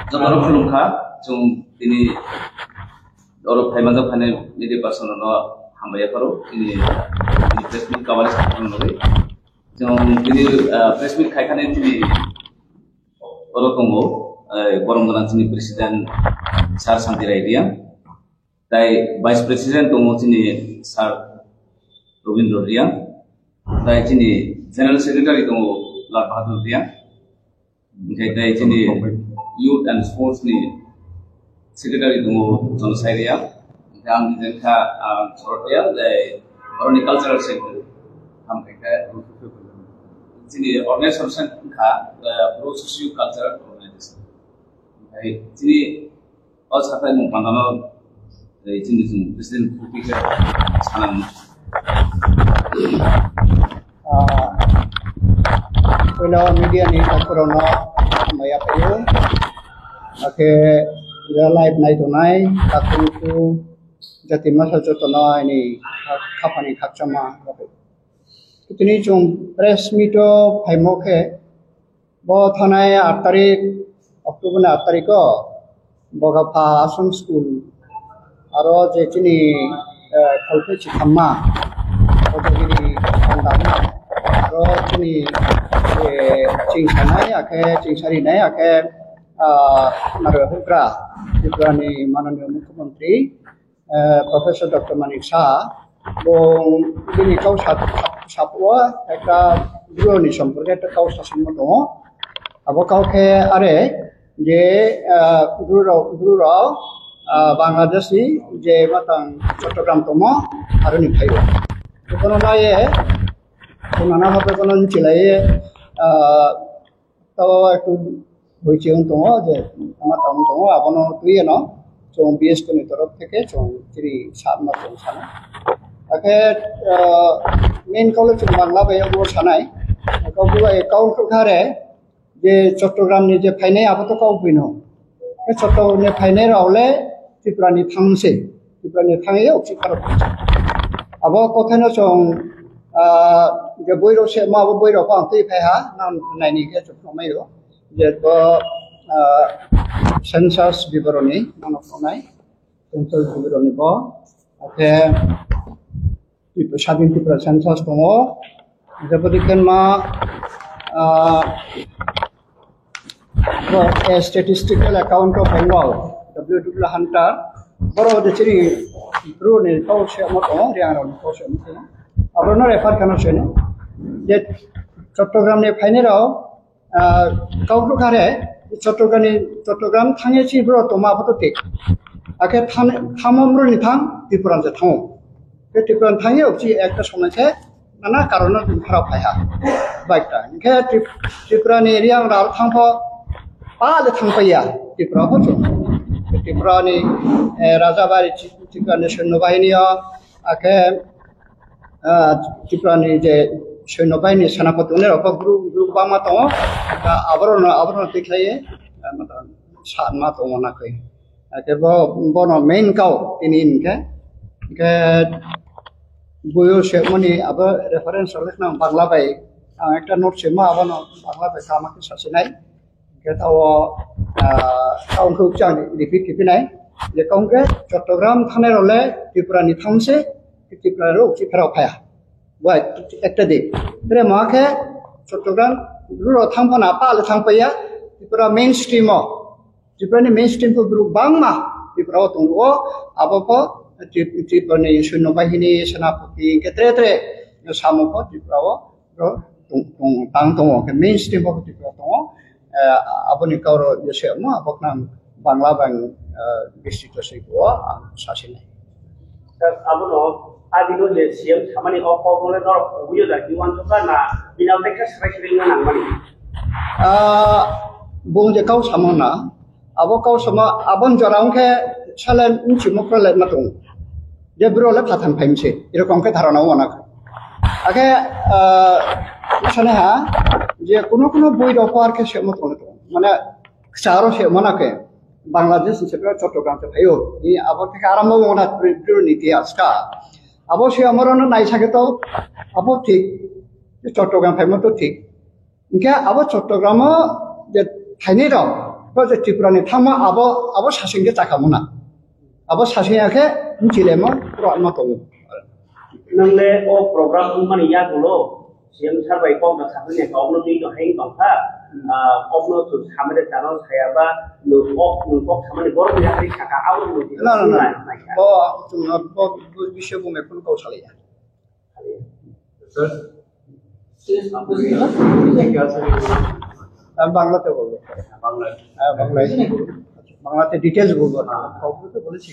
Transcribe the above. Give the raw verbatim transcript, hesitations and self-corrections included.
Joto no khulumkha, chung tini oro phaimajak phainai media person no hambai yapharo, tini, tini press meet coverage khaphang nai. Chung tini, ah, press meet khaikha ni tini oro tongo, eh, borom gana chini president Sir Santi Rai Reang. Tai vice president tongo chini Sir Robindro Reang. Tai chini general secretary tongo Lal Bahadur Reang. Hingkhe tai chini youth and sports ni secretary tongo Jonosai Reang. Hingkhe ang ni jengkha, ah, Sorot Reang, tai oroni cultural secretary. Hamkha khe chini organization kha, eh, Bru Socio Cultural Organization. Hingkhe chini o sathai mung panda no, eh, chini chung president khupi khe sanang. Ah, puila media ni takhu rao no maya payo. Akhe live nai tongnai takhu khu jati masa joto no aini khaphang ni khakchangma. Tini chung press meet o phaimo khe, bo thanai aat tarik, October ni aat tarik o, Bogapha Asam School, aro je chini, eh, kholpheh chithamma, Kotagiri Panda, aro chini, eh, chingsanai, akhe chingsarinai, akhe, ah, naro houhgra, Tripura ni mananiya Mukhyamantri, eh, Professor Doctor Manik Saha, bung bini kau sa-, sa-, saphuh wo ekta Bru ni somporke ekta kau sasaomo tongo. Abo kau khe are je, eh, Bru rao, Bru rao, ah, Bangladesh ni je matang Chattogram tongmo, aro ni phai ou. Bono lai ye, bono na ha bono nchilai ye, ah, Tao ektu boichi ong tongo je, ama tang tongo, abono tui ye no, chung B S K ni torof theke chung chini satma chung sana. Akhe, ah, main kau le chung Bangla bai abo sanai. Kau bai kau kha re, je Chattogram ni je phainai abo to kau bui no. Khe Chattogram ni phainai rao le Tripura ni thanng se. Tripura ni thanng ye uchih kha rao. Abo kothai no chung, ah, je boi rao se ma abo boi rao pho ang tui phai ha, nang nai ni khe chung phnuhmai ou. Je bo, ah, census biboroni, nang no phnuhnai. Census biboroni bo. Akhe Tripura, Sadin Tripura census tongo. Jepodi khe ma, ah, bo, eh, Statistical Account of Bengal, W W Hunter, boro de chini Bru ni kau se mo tongo, Reang rao ni kau se mo tongo. Abo no refer khe no se no. Je Chattogram ni phainai rao, ah, kau bru kha re, Chattogram ni, Chattogram thanng ye chini Bru rao tongma abo to thik. Akhe thanng, thanngmo Bru ni thanng, Tripura se thanng ou. Khe Tripura ni thanng ye uchih ekta somoi khe, nana karon no tini pharao phai ha. Bai ta. Hingkhe Trip-, Tripura ni Reang rao thanng pho, pa le thanng pai ya. Tripura pho chung. Tripura ni, eh, Rajabari Tri-, Tripura ni Soinyo Bahini yo, akhe, ah, Tripura ni je Soinyo Bahini Senapati ongnai rao pho group, group bangma tongo. Ah, aboro no, aboro no tikhlai ye, ah, ma tong, satma tongo na khe. Akhe bo, bono main kau tini hingkhe, hingkhe boi o semo ni abo reference rao le khna Bangla bai, ang ekta note semo abono Bangla bai kama khe sasinai. Hingkhe tao, ah, tao hingkhe uchih ang repeat khe phinai. Je kau hingkhe Chattogram thanngnai rao le Tripura ni thanng se, Tripura rao uchih pherao phai ha. Bai, ekta di. Tre ma khe Chattogram Bru rao thanng pho na pa le thanng pai ya, Tripura mainstream o. Tripura ni mainstream pho brouh bangma Tripura wo tong ou, abo pho Tri-, Tripura ni Soinyo Bahini, Senapati, hingkhe tre tre samung pho Tripura wo brouh tong, tong, tang tong ou, hingkhe mainstream pho Tripura tong ou, eh, abo ni kau rao je se mo, abo khna Bangla bai, eh, district wo se ou, ang sasinai. Sir, abono, abino je C M samani o kokno le norok kubui yo da, kiwan jokha na, bini abo khe srai srai no nangmani. Ah, bung je kau samo na, abo kau samo, abo ni jora ong khe sale nchimo kro le ma tong. Je bro le phathang phai mse, erokom khe dharana ong na. Akhe, ah, sane ha, je kuno kuno boi rao par khe se mo tong le tong. Mane, kcharo se mo na khe, Bangladesh ni se Chattogram se phai ou. Ni abo theke arambo ong na bro ni itihas kha. Abo se amoro no naisa khe to, abo thik, Chattogram phaimo to thik. Hingkhe abo Chattogram o Je thainai rao, bo je Tripura ni thanngmo abo, abo sasing khe chakha mo na. Abo sasing ya khe bchilaimo, rao ma tong ou. Nang le o program ongmani yagulo, C M sir bai kok no saphai ni kau no tui no hai tong kha, ah, kok no chung samai de channel saya ba, nung kok, nung kok samani borok ni yakhri saka, abo no tui no, no, no, no. Nai kha. Bo, chung no, bo, bo, bisio bo mai phone kau salai ya. Sir? আমি বাংলাতে বলবো। বাংলায়। হ্যাঁ, বাংলায়। বাংলাতে details বলবো। হ্যাঁ। কাউকে তো বলেছি।